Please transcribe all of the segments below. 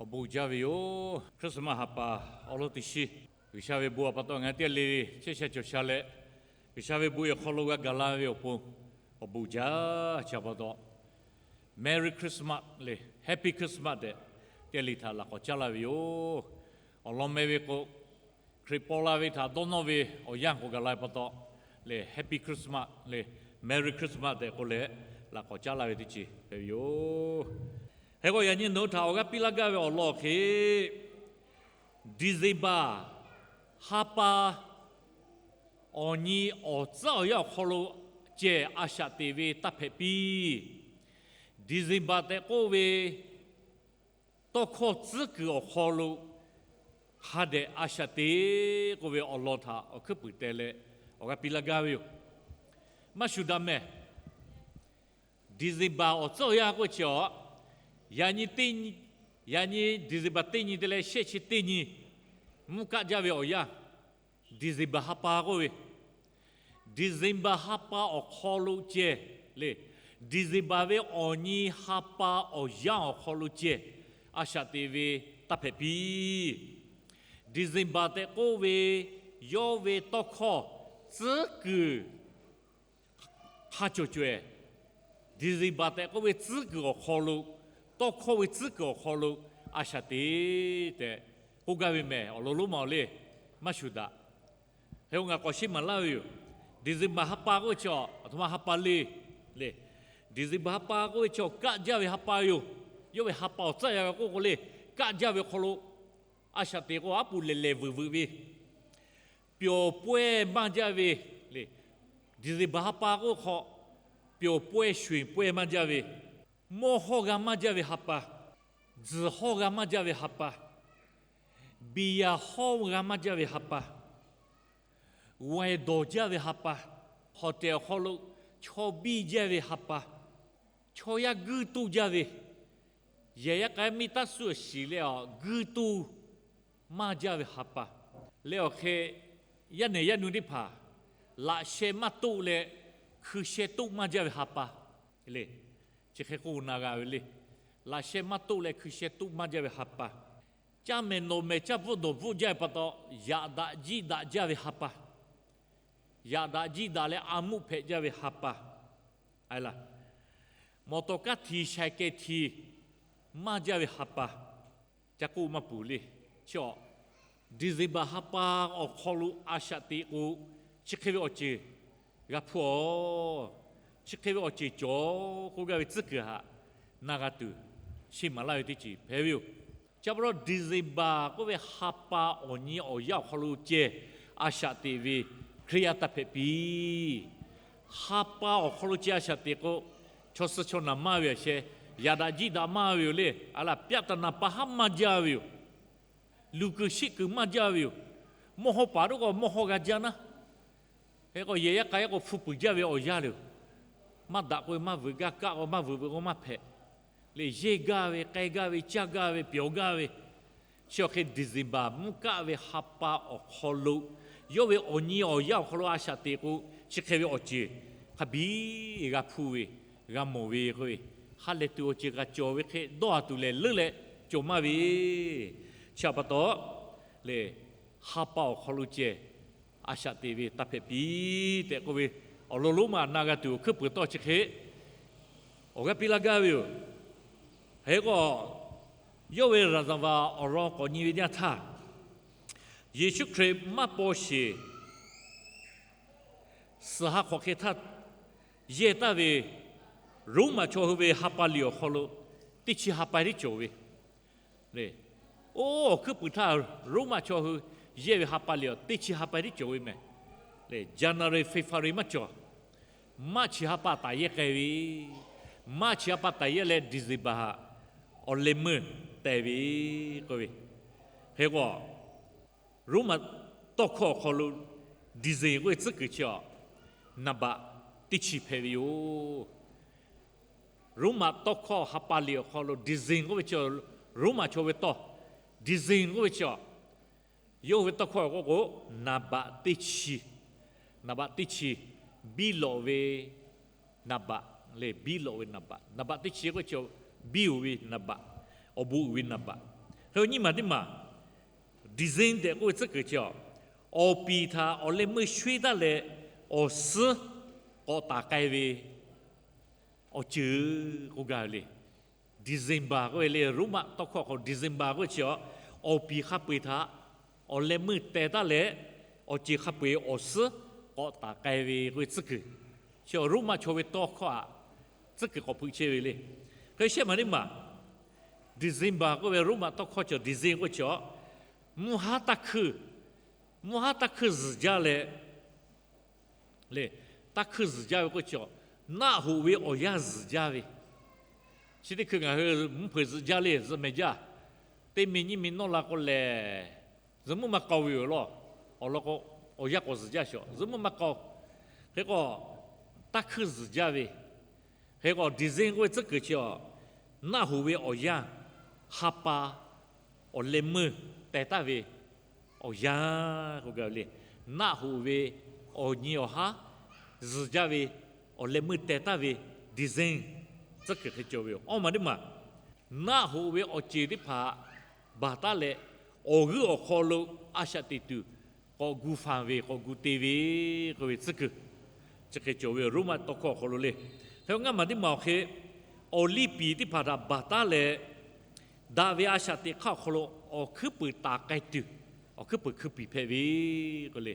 Awˬ bon jaˇ ve yoˬ. Christmas ha pa awˬ lawn teˇ shiˉ G'uiˬsha ve bon awˬ pa taw ngaˬ hui teˇ g'aˇ le le chehˇ sha cawˬ sha leh, G'uiˬsha ve bon awˬ hk'aw lo g'a gaˬ la ve awˬ pon awˬ bon jaˇ. Chi pa taw Merry Christmas le Happy Christmas tehꞈ teˇ g'aˇ le htaꞈ laꞈ k'awꞈ caˉ laˇ ve yoˬ. Awˬ lawn meh ve k'o, Hkriꞈ paw la ve htaꞈ dawˇ nawˇ ve awˬ yanˇ k'awꞈ gaˬ la ve pa taw le Happy Christmas le Merry Christmas tehꞈ k'oˆ leh laꞈ k'awꞈ caˉ laˇ ve teˇ ceuˬ hpehꞈ ve yoˬ. Hk'e k'o yaꞈ nyi nawˬ hui htaꞈ awˬ g'aˇ piˇ laˇ gaˇ ve awˬ lawn hk'e, December ha pa awˬ nyi awˬ tcuhˉ awˬ yanˇ awˬ hk'aw lo cehˬ a shaꞈ teꞈ ve taˇ hpehꞈ piˇ. December tehꞈ k'oˆ ve tawˇ hkawˇ tcuhˉ kuiˬ awˬ hk'aw lo hk'a dehꞈ a shaꞈ teꞈ k'oˆ ve awˬ lawn htaꞈ awˬ hkuiˉ puiˍ teh leh awˬ g'aˇ piˇ laˇ gaˇ ve yoˬ. Maˇ shuˍ daꞈ mehˍ. December awˬ tcuhˉ awˬ yanˇ k'oˆ chi awˬ, yaꞈ nyi teˇ nyi, yaꞈ nyi December teˇ nyi te leh shehˆ chi teˇ nyi mvuhˇ kaˆ jaˇ ve awˬ yanˇ, December ha pa k'oˆ ve, December ha pa awˬ hk'aw lo cehˬ le, December ve awˬ nyi ha pa awˬ yanˇ awˬ hk'aw lo cehˬ a shaꞈ teꞈ ve taˇ hpehꞈ piˇ. December tehꞈ k'oˆ ve yawˇ ve tawˇ hkawˇ tcuhˉ kuiˬ hk'a cawˬ caweh, December tehꞈ k'oˆ ve tcuhˉ kuiˬ awˬ hk'aw lo, tawˇ hkawˇ ve tcuhˉ kuiˬ awˬ hk'aw lo a shaꞈ teꞈ tehꞈ k'oˆ gaˇ ve mehˍ. Awˬ lawn lonˉ ma awˬ le, maˇ shuˍ daꞈ. Hk'e k'o ngaˬ k'awꞈ sheˆ maˍ laˇ ve yoˬ. December ha pa k'oˆ ve chi awˬ, aˬ htoꞈ ma ha pa le le. December ha pa k'oˆ ve chi awˬ kaˆ jaˇ ve ha pa yoˬ. Yawˇ ve ha pa awˬ tcuhˉ yaˇ g'a k'oˆ k'o le, kaˆ jaˇ ve awˬ hk'aw lo a shaꞈ teꞈ k'o aˉ poꞈ lehˬ lehˬ vuiˬ vuiˬ ve pyawˬ pawehˇ maˇ jaˇ ve le. December ha pa k'oˆ hk'aw, pyawˬ pawehˇ sho eˬ pawehˇ maˇ jaˇ ve, mawˇ hawˇ g'a maˇ jaˇ ve ha pa, tzuhˬ hawˇ g'a maˇ jaˇ ve ha pa, biˬ yaˍ hawˇ g'a maˇ jaˇ ve ha pa, g'awehˬ dawˬ jaˇ ve ha pa, hawˍ tehˬ awˬ hk'aw lo chaw biˇ jaˇ ve ha pa, chaw yaˇ guiˇ toˇ jaˇ ve, yehˬ yaˇ k'a miˇ taˇ suh awˬ shiˍ leh awˬ guiˇ toˇ maˇ jaˇ ve ha pa leh awˬ hk'e, yaˇ nehˬ yaˇ nu teˇ hpaˍ laꞈ sheh maˇ toˆ leh hkui sheh toˆ maˇ jaˇ ve ha pa le. Chi hk'e k'oˆ na g'a ve le. Laꞈ sheh maˇ toˆ leh hkui sheh toˆ maˇ jaˇ ve ha pa, caˇ mehˍ nawˬ mehˍ caˇ bvuhˆ dawˬ bvuhˆ jaˇ ve pa taw, yaꞈ daꞈ jiˆ daꞈ jaˇ ve ha pa, yaꞈ daꞈ jiˆ daꞈ leh a muˆ hpehꞈ jaˇ ve ha pa, a laˬ, mawˬ tawˍ kaˇ htiˍ shaiˍ kehˬ htiˍ maˇ jaˇ ve ha pa, ca k'oˆ maˇ puˍ le. Chi awˬ, December ha pa awˬ hk'aw lo a shaꞈ teꞈ k'o, chi hk'e ve awˬ ceuˬ g'a hpuˇ aˬ. Chi hk'e ve awˬ ceuˬ cawˬ k'oˆ gaˇ ve tcuhˉ kuiˬ htaꞈ na g'a tuˬ, sheˆ maˍ laˇ ve teˇ ceuˬ hpehꞈ ve yoˬ. Chi pa taw December k'oˆ ve ha pa awˬ nyi awˬ yanˇ awˬ hk'aw lo ceh a shaꞈ teꞈ ve Hkriꞈ yaˇ taˇ hpehꞈ piˇ. Ha pa awˬ hk'aw lo ceh a shaꞈ teꞈ k'o, chaw suh chaw naˬ maˇ ve awˬ sheh, yaꞈ daꞈ jiˆ daꞈ maˇ ve yoˬ le. A laˬ, ပြဿနာ pa haˉ maˇ jaˇ ve yoˬ. Luˬ kuiˬ sheˆ kuiˬ maˇ jaˇ ve yoˬ. Mawˇ hawˇ paˍ toˆ k'o mawˇ hawˇ g'a jaˇ naˉ. Hk'e k'o yehˬ yaˇ k'a yaˇ k'o hpu puiˍ jaˇ ve awˬ yanˇ le yoˬ. Maˇ daꞈ k'o maˇ vuiˬ gaˇ, kaˆ k'o maˇ vuiˬ, vuiˬ k'o maˇ hpehꞈ. Leh yehˇ gaˇ ve, k'ai gaˇ ve, caˇ gaˇ ve, pyawˬ gaˇ ve, chi awˬ hk'e December mvuhˇ kaˆ ve ha pa awˬ hk'aw lo, yawˇ ve awˬ nyi awˬ yanˇ awˬ hk'aw lo a shaꞈ teꞈ k'o, chi hk'e ve awˬ ceuˬ hk'a biˇ g'a hpuˇ ve, g'a mawˬ ve k'oˆ ve, ha lehˬ tuˬ awˬ ceuˬ kaꞈ cawˬ ve hk'e dawˇ a tuˬ lehˬ leuˉ leh cawˬ maˇ ve. Chi pa taw lehˬ, ha pa awˬ hk'aw lo ceh a shaꞈ teꞈ ve taˇ hpehꞈ piˇ tehꞈ k'oˆ ve, awˬ lawn lonˉ ma na g'a tuˬ awˬ hkuiˉ puiˍ tawˇ chi hk'e awˬ g'aˇ piˇ laˇ gaˇ ve yoˬ. Hk'e k'o, yawˇ ve ရာဇဝင် awˬ lawn k'awꞈ nyi ve nyaˇ htaˇ, Yeˍsuˆ Hkriꞈ maˇ paw sheˍ suhˍ ha hk'awꞈ hk'e htaˇ yehˇ taˍ ve Roˉmaꞈ chaw hui ve ha pa liꞈ awˬ hk'aw lo teˇ chi ha pa tiˉ cawˬ ve le. Oˇ awˬ hkuiˉ puiˍ htaˇ Roˉmaꞈ chaw hui yehˇ ve ha pa liꞈ awˬ teˇ chi ha pa tiˉ cawˬ ve mehˍ. January, February maˇ cawˬ. March ha pa taˍ yehˇ k'ai ve, March ha pa taˍ yehˇ leh December haꞈ awˬ leh meuˇ teh ve k'oˆ ve. Hk'e k'o, Roˉmaꞈ tawˇ hkawˇ awˬ hk'aw lo December k'oˆ ve tcuhˉ kuiˬ chi awˬ, naˍ baꞈ teˇ chi hpehꞈ ve yoˬ. Roˉmaꞈ tawˇ hkawˇ ha pa liꞈ awˬ hk'aw lo December k'oˆ ve chi, Roˉmaꞈ chaw ve tawˇ, December k'oˆ ve chi awˬ, yawˇ hui ve tawˇ hkawˇ k'oˆ k'o, naˍ baꞈ teˇ chi, naˍ baꞈ teˇ chi, biˇ lawꞈ ve naˍ baꞈ le, biˇ lawꞈ ve naˍ baꞈ. Naˍ baꞈ teˇ chi k'oˆ ve chi, biˇ uiˍ ve naˍ baꞈ, awˬ bon uiˍ ve naˍ baꞈ. Hk'e nyiˇ maˬ teˇ maˬ, design tehꞈ k'oˆ ve tcuhˉ kuiˬ chi a, awˬ piˍ htaꞈ awˬ leh meuˇ shweˇ taˉ leh awˬ suhˉ k'awꞈ taˍ k'ai ve awˬ ceuˬ k'oˆ gaˇ ve le. December k'oˆ ve le, Roˉmaꞈ tawˇ hkawˇ hk'aw December k'oˆ ve chi a, awˬ piˍ hk'a peu-eˬ htaꞈ awˬ leh meuˇ teh taˉ leh, awˬ ceuˬ hk'a peu-eˬ awˬ suhˉ k'awꞈ taˍ k'ai ve k'oˆ ve tcuhˉ kuiˬ chi a, Roˉmaꞈ chaw ve tawˇ hkawˇ htaꞈ tcuhˉ kuiˬ k'awꞈ hpeuꞈ chehˇ ve le. Hk'e shehˆ maˬ teˇ maˬ, December k'oˆ ve Roˉmaꞈ tawˇ hkawˇ chi a, design k'oˆ ve chi a, mvuhˇ haˉ taˇ hkuiˇ, mvuhˇ haˉ taˇ hkuiˇ zuhˬ jaˇ leh, le, taˇ hkuiˇ zuhˬ jaˇ ve k'oˆ ve chi a, naˆ hoꞈ ve awˬ yanˇ zuhˬ jaˇ ve, chi teˇ hkui ngaˬ hui mvuhˇ hpeuꞈ zuhˬ jaˇ le, zuhꞈ mehˍ jaˇ. Teˇ mi nyiˇ mi nawˇ la k'o lehˬ, zuhꞈ mvuhˇ maˇ k'aw ve yoˬ lawˬ. Awˬ lawn k'o, awˬ yanˇ k'awꞈ zuhˬ jaˇ shawˍ, zuhꞈ mvuhˇ maˇ k'aw. Hk'e k'o, taˇ hkuiˇ zuhˬ jaˇ ve, hk'e k'o design k'oˆ ve tcuhˉ kuiˬ chi a, naˆ hoꞈ ve awˬ yanˇ, ha pa awˬ leh meuˇ teh taˉ ve awˬ yanˇ k'oˆ gaˇ ve le. Naˆ hoꞈ ve awˬ nyi awˬ haˉ zuhˬ jaˇ ve awˬ leh meuˇ teh taˉ ve design tcuhˉ kuiˬ hk'e cawˬ ve yoˬ. Awˇ maˬ teˇ maˬ, naˆ hoꞈ ve awˬ ceuˬ teˇ hpaˍ baˬ taˉ leh, awˬ g'euˆ awˬ hk'aw lo a shaꞈ teꞈ tuˬ k'awꞈ gu fanˬ ve, k'awꞈ gu te ve k'oˆ ve tcuhˉ kuiˬ chi hk'e cawˬ ve yoˬ, Roˉmaꞈ tawˇ hkawˇ awˬ hk'aw lo le. Hk'e ngaˇ maˬ teˇ maˬ awˬ hk'e, awˬ liˇ piˍ teˇ hpaˍ htaꞈ baˬ taˉ leh, daꞈ ve a shaꞈ teꞈ hk'aˇ awˬ hk'aw lo awˬ hkuiˉ puiˍ taˍ k'ai tuˬ, awˬ hkuiˉ puiˍ hkui piˍ hpehꞈ ve k'o le.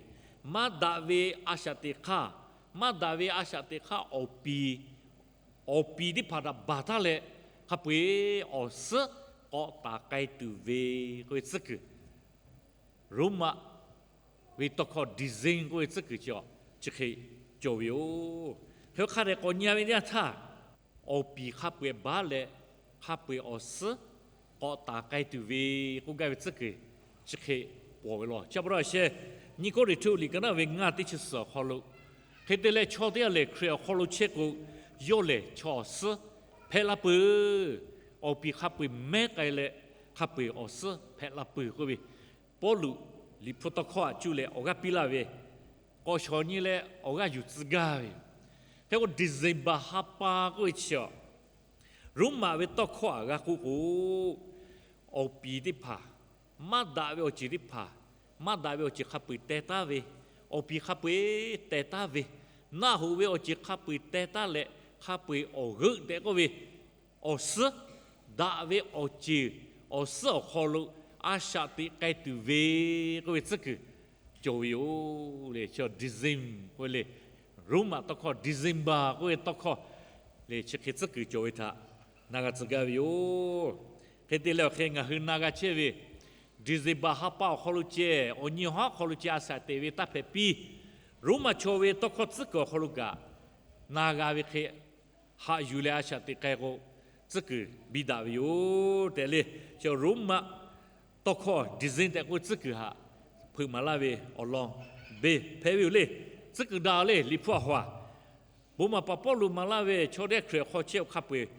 Maˇ daꞈ ve a shaꞈ teꞈ hk'aˇ, maˇ daꞈ ve a shaꞈ teꞈ hk'aˇ awˬ piˍ, awˬ piˍ teˇ hpaˍ htaꞈ baˬ taˉ leh, hk'a peu-eˬ awˬ suhˉ k'awꞈ taˍ k'ai tuˬ ve k'oˆ ve tcuhˉ kuiˬ, Roˉmaꞈ ve tawˇ hkawˇ design k'oˆ ve tcuhˉ kuiˬ chi a, chi hk'e cawˬ ve yoˬ. Hk'e hk'a dehꞈ k'awꞈ nyi ve teˇ yanˇ htaˇ, awˬ piˍ hk'a peu-eˬ baˬ leh, hk'a peu-eˬ awˬ suhˉ k'awꞈ taˍ k'ai tuˬ ve k'oˆ gaˇ ve tcuhˉ kuiˬ chi hk'e pawˬ ve lawˬ. Chi pa taw a sheh, nyiˇ Kawˇrenˍhtuˆ liꞈ ka naˉ ve ngaˇ teˇ chi suhˍ awˬ hk'aw lo, hk'e te leh chaw teˇ g'aˇ lehˬ Hkriꞈ awˬ hk'aw lo chehˇ k'o, yawˇ lehˬ chaw awˬ suhˉ hpehꞈ la peuˬ. Awˬ piˍ hk'a peu-eˬ mehˉ k'ai leh, hk'a peu-eˬ awˬ suhˉ hpehꞈ la peuˬ k'oˆ ve, Pawˇluꞈ Liꞈ hpu tawˇ hkawˇ htaꞈ cuˇ leh awˬ g'aˇ piˇ laˇ ve k'awꞈ shawˍ nyi leh awˬ g'aˇ yuˬ tcuh gaˇ ve yoˬ. Hk'e k'o December ha pa k'oˆ ve chi a, Roˉmaꞈ ve tawˇ hkawˇ htaꞈ g'a k'oˆ k'o, awˬ piˍ teˇ hpaˍ, maˇ daꞈ ve awˬ ceuˬ teˇ hpaˍ, maˇ daꞈ ve awˬ ceuˬ hk'a peu-eˬ teh taˉ ve, awˬ piˍ hk'a peu-eˬ teh taˉ ve, naˆ hoꞈ ve awˬ ceuˬ hk'a peu-eˬ teh taˉ leh, hk'a peu-eˬ awˬ g'euˆ tehꞈ k'oˆ ve, awˬ suhˉ, daꞈ ve awˬ ceuˬ, awˬ suhˉ awˬ hk'aw lo a shaꞈ teꞈ k'ai tuˬ ve k'oˆ ve tcuhˉ kuiˬ cawˬ ve yoˬ le. Chi December k'oˆ ve le, Roˉmaꞈ tawˇ hkawˇ December k'oˆ ve tawˇ hkawˇ le, chi hk'e tcuhˉ kuiˬ cawˬ ve htaꞈ na g'a tcuh gaˇ ve yoˬ. Hk'e te leh awˬ hk'e ngaˬ hui na g'a chehˇ ve, December ha pa awˬ hk'aw lo ceh, awˬ nyi awˬ haˉ hk'aw lo ceh a shaꞈ teꞈ ve taˇ hpehꞈ piˇ, Roˉmaꞈ chaw ve tawˇ hkawˇ tcuhˉ kuiˬ awˬ hk'aw lo kaꞈ na g'a ve hk'e haꞈ yuˬ leh a shaꞈ teꞈ k'ai k'o, tcuhˉ kuiˬ biˇ daꞈ ve yoˬ tehꞈ le. Chi Roˉmaꞈ tawˇ hkawˇ December tehꞈ k'oˆ ve tcuhˉ kuiˬ htaꞈ hpeuꞈ maˍ laˇ ve awˬ lawn beˇ hpehꞈ ve yoˬ le. Tcuhˉ kuiˬ daꞈ le. Liꞈ hpu awˬ hawˬ a, bon maˍ paˍ Pawˇluꞈ maˍ laˇ ve chaw teˇ g'aˇ Hkriꞈ hk'aw chehˇ hk'a peu-eˬ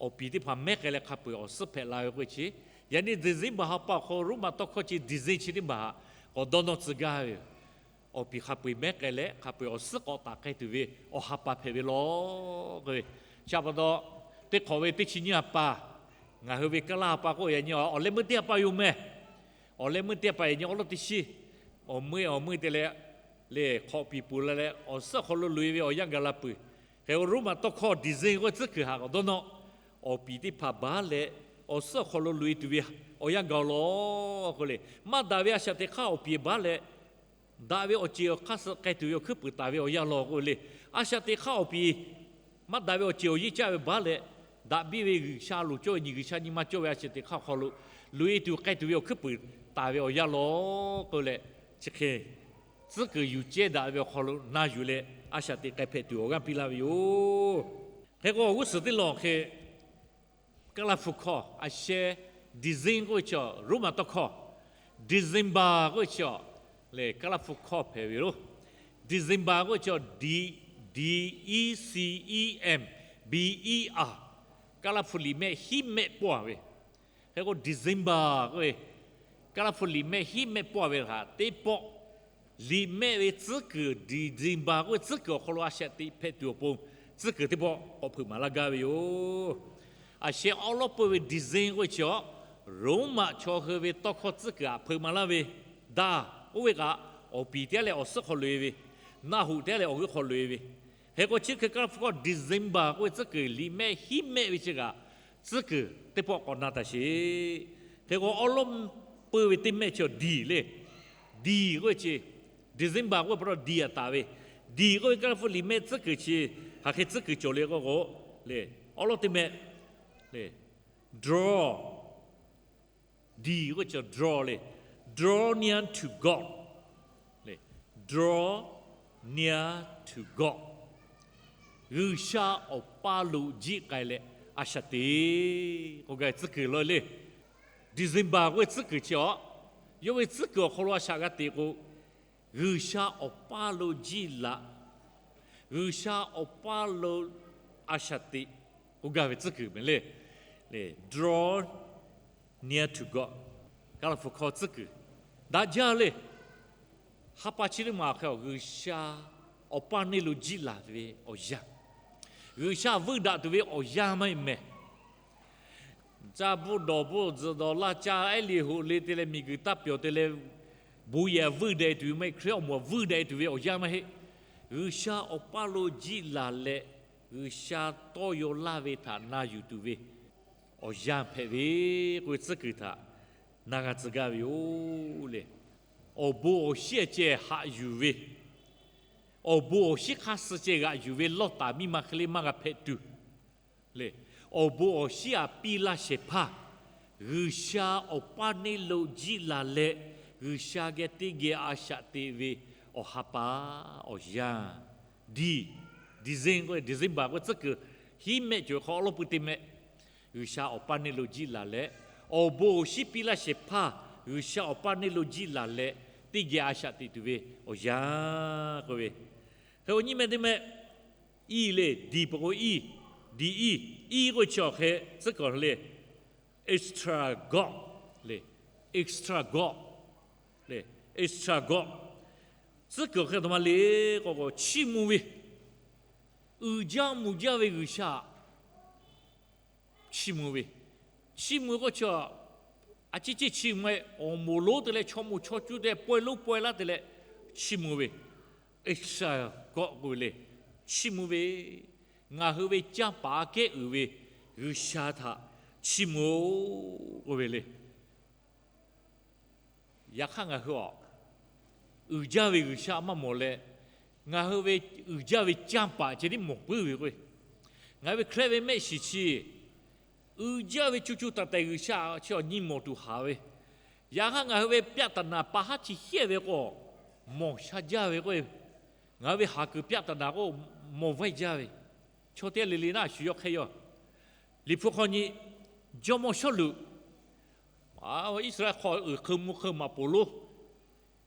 awˬ piˍ teˇ hpaˍ mehˉ k'ai leh hk'a peu-eˬ awˬ suhˉ hpehꞈ la ve k'oˆ ve chi, yaꞈ nyi December ha pa awˬ hk'aw Roˉmaꞈ tawˇ hkawˇ chi December chi teˇ maˬ htaꞈ k'awꞈ dawˇ nawˇ tcuh gaˇ ve yoˬ. Awˬ piˍ hk'a peu-eˬ mehˉ k'ai leh hk'a peu-eˬ awˬ suhˉ k'awꞈ taˍ k'ai tuˬ ve awˬ ha pa hpehꞈ ve lawˬ k'oˆ ve. Chi pa taw, teˇ hk'awꞈ ve teˇ chi nyiˇ ha pa, ngaˬ hui ve kaˇ laˇ ha pa k'oˆ yaꞈ nyi awˬ leh meuˇ teˇ ha pa yoˬ mehˍ. Awˬ leh meuˇ teˇ ha pa yaꞈ nyi awˬ lawˉ teˇ shiˉ, awˬ meuˇ awˬ meuˇ te leh, le hk'awꞈ piˍ puˍ la leh awˬ suhˉ awˬ hk'aw lo loꞈ-e ve awˬ yanˇ gaˬ la peuˬ. Hk'e Roˉmaꞈ tawˇ hkawˇ December k'oˆ ve tcuhˉ kuiˬ htaꞈ k'awꞈ dawˇ nawˇ, awˬ piˍ teˇ hpaˍ baˬ leh awˬ suhˉ awˬ hk'aw lo loꞈ-e tuˬ ve awˬ yanˇ gaˬ lawˬ k'oˆ le. Maˇ daꞈ ve a shaꞈ teꞈ hk'aˇ awˬ piˍ baˬ leh, daꞈ ve awˬ ceuˬ awˬ hk'aˇ suh k'ai tuˬ ve awˬ hkuiˉ puiˍ taˍ ve awˬ yanˇ lawˬ k'oˆ le. A shaꞈ teꞈ hk'aˇ awˬ piˍ maˇ daꞈ ve awˬ ceuˬ awˬ yeˇ caˇ ve baˬ leh, daꞈ biˇ ve G'uiˬsha loˍ cawˇ ve nyi, G'uiˬsha nyi ma cawˇ ve a shaꞈ teꞈ hk'aˇ awˬ hk'aw lo loꞈ-e tuˬ k'ai tuˬ ve awˬ hkuiˉ puiˍ taˍ ve awˬ yanˇ lawˬ k'oˆ leh, chi hk'e tcuhˉ kuiˬ yuˬ cehˇ daꞈ ve awˬ hk'aw lo na yuˬ leh a shaꞈ teꞈ k'ai hpehꞈ tuˬ awˬ g'aˇ piˇ laˇ ve yoˬ. Hk'e k'o awˬ g'uˇ suhˍ teˇ lawˬ hk'e, Kaˇlaˇ hpu hkawˇ a sheh, December k'oˆ ve chi Roˉmaꞈ tawˇ hkawˇ, December k'oˆ ve chi a, lehˬ Kaˇlaˇ hpu hkawˇ hpehꞈ ve yoˬ. December k'oˆ ve chi a, D, D E C E M B E R, Kaˇlaˇ hpu liꞈ mehˆ hiˉ mehˆ pawˆ ve. Hk'e k'o December k'oˆ ve, Kaˇlaˇ hpu liꞈ mehˆ hiˉ mehˆ pawˆ ve htaꞈ teˇ pawˆ, liꞈ mehˆ ve tcuhˉ kuiˬ December k'oˆ ve tcuhˉ kuiˬ awˬ hk'aw lo a shaꞈ teꞈ hpehꞈ tuˬ awˬ pon, tcuhˉ kuiˬ teˇ pawˆ k'awꞈ hpeuꞈ maˍ laˇ gaˇ ve yoˬ. A sheh awˉ lawˉ peuˇ ve December k'oˆ ve chi a, Roˉmaꞈ chaw hui ve tawˇ hkawˇ tcuhˉ kuiˬ aꞈ hpeuꞈ maˍ laˇ ve, daꞈ, oˇ ve kaꞈ awˬ piˍ teˇ g'aˇ leh awˬ suhˉ hk'aw loꞈ e ve, naˆ hoꞈ teˇ g'aˇ leh awˬ g'euˆ hk'aw loꞈ e ve, hk'e k'o chi hk'e Kaˇlaˇ hpu hkawˇ December k'oˆ ve tcuhˉ kuiˬ liꞈ mehˆ hiˉ mehˆ ve chi kaꞈ tcuhˉ kuiˬ teˇ pawˆ k'awꞈ na taˍ sheˍ. Hk'e k'o awˉ lawˉ peuˇ ve teˇ mehˆ chi awˬ diˍ le. Diˍ k'oˆ ve chi, December k'oˆ ve pa taw diˍ aꞈ taˍ ve, diˍ k'oˆ ve Kaˇlaˇ hpu liꞈ mehˆ tcuhˉ kuiˬ chi hk'aˬ hk'e tcuhˉ kuiˬ cawˬ le k'oˆ k'o, le, awˉ lawˉ teˇ mehˆ le, draw, diˍ k'oˆ ve chi draw le, draw near to God le, draw near to God, G'uiˬsha awˬ paˇ lo jiˆ k'ai leh a shaꞈ teꞈ k'oˆ gaˇ ve tcuhˉ kuiˬ law le. December k'oˆ ve tcuhˉ kuiˬ chi awˬ, yawˇ ve tcuhˉ kuiˬ awˬ hk'aw lo a shaꞈ g'a teꞈ k'o, G'uiˬsha awˬ paˇ lo jiˆ laꞈ, G'uiˬsha awˬ paˇ lo a shaꞈ teꞈ k'oˆ gaˇ ve tcuhˉ kuiˬ mehˍ le. Draw near to God, Kaˇlaˇ hpu hkawˇ tcuhˉ kuiˬ daꞈ jaˇ le. Ha pa chi teˇ maˬ awˬ hk'e G'uiˬsha awˬ paˇ neˇ lo jiˆ laˬ ve awˬ yanˇ, G'uiˬsha vuiˇ daꞈ tuˬ ve awˬ yanˇ maˇ heˆ mehˍ. Caˇ bvuhˆ dawˬ bvuhˆ tzuhꞈ dawˬ laˇ, caˇ ehˉ le hoꞈ le te leh miˬguiˬ taˇ pyawˬ te leh, bon yehˬ vuiˇ deh tuˬ ve maˇ heˆ, Hkriꞈ awˬ moˍ vuiˇ deh tuˬ ve awˬ yanˇ maˇ heˆ. G'uiˬsha awˬ paˇ lo jiˆ laˬ leh, G'uiˬsha tawˇ yaw laˇ ve htaꞈ na yuˬ tuˬ ve awˬ yanˇ hpehꞈ ve k'oˆ ve tcuhˉ kuiˬ htaꞈ na g'a tcuh gaˇ ve yoˬ le. Awˬ bon awˬ shinˉ ceh haꞈ yuˬ ve, awˬ bon awˬ shinˉ hk'aˇ suh ceh g'aꞈ yuˬ ve Lawˇtaˍ miˇ ma hk'e le maˇ g'a hpehꞈ tuˬ le. Awˬ bon awˬ shinˉ aꞈ piˇ laˇ shehˍ hpaˇ G'uiˬsha awˬ paˇ neˇ lo jiˆ laˬ leh, G'uiˬsha geh teˇ geh a shaꞈ teꞈ ve awˬ ha pa awˬ yanˇ, diˍ, December k'oˆ ve tcuhˉ kuiˬ hiˉ mehˆ cawˬ ve hk'aw awˉ lawˉ peuˇ teˇ mehˆ, G'uiˬsha awˬ paˇ neˇ lo jiˆ laˬ leh, awˬ bon awˬ shinˉ piˇ laˇ shehˍ hpaˇ G'uiˬsha awˬ paˇ neˇ lo jiˆ laˬ leh, teˇ geh a shaꞈ teꞈ tuˬ ve awˬ yanˇ k'oˆ ve. Hk'e k'o nyiˇ mehˆ teˇ mehˆ, iˉ le, diˍ peuˬ k'o iˉ, diˍ iˉ, iˉ k'oˆ ve chi awˬ hk'e tcuhˉ kuiˬ le, extra God le, extra God le, extra God. Tcuhˉ kuiˬ awˬ hk'e aˬ htoꞈ ma le k'o, chiˇ mvuh ve, uiˍ jaˇ mvuh jaˇ ve G'uiˬsha chiˇ mvuh ve, chiˇ mvuh k'oˆ chaw, a ciˉ ciˉ chiˇ mvuh-e, awˬ moˍ lonˉ te leh chaw moˍ chaw cuˇ te leh pawehˇ lonˉ pawehˇ laˇ te leh chiˇ mvuh ve, extra God k'oˆ ve le. Chiˇ mvuh ve, ngaˬ hui ve canˇ paˍ aꞈ kehˉ uiˍ ve G'uiˬsha htaꞈ chiˇ mvuh-oˬ k'oˆ ve le. Yaꞈ hk'aˇ ngaˬ hui awˬ uiˍ jaˇ ve G'uiˬsha maˇ mawˬ leh, ngaˬ hui ve uiˍ jaˇ ve canˇ paˍ ceh tiˉ mawˬ puiˉ ve k'o, ngaˬ hui ve Hkriꞈ ve mehˆ shiˍ chi uiˍ jaˇ ve co co taiˍ taiˍ G'uiˬsha chi awˬ nyi mawˬ tuˬ haˍ ve, yaꞈ hk'aˇ ngaˬ hui ve pyaˆ taˍ naˍ pa haˉ chi hiehˇ ve k'o, mawˬ sha jaˇ ve k'o, ngaˬ hui ve haˍ kuiˬ pyaˆ taˍ naˍ k'o, mawˬ vaiˇ jaˇ ve, chaw teˇ g'aˇ le le naˉ shu yawˇ hk'e yoˬ. Liꞈ hpu hk'aw nyi, jawˇmawˇ Sawˉluꞈ, Iˉsaˍreˍlaˆ hk'aw uiˍ hk'eun mvuh hk'eun maꞈ poˍ lonˉ,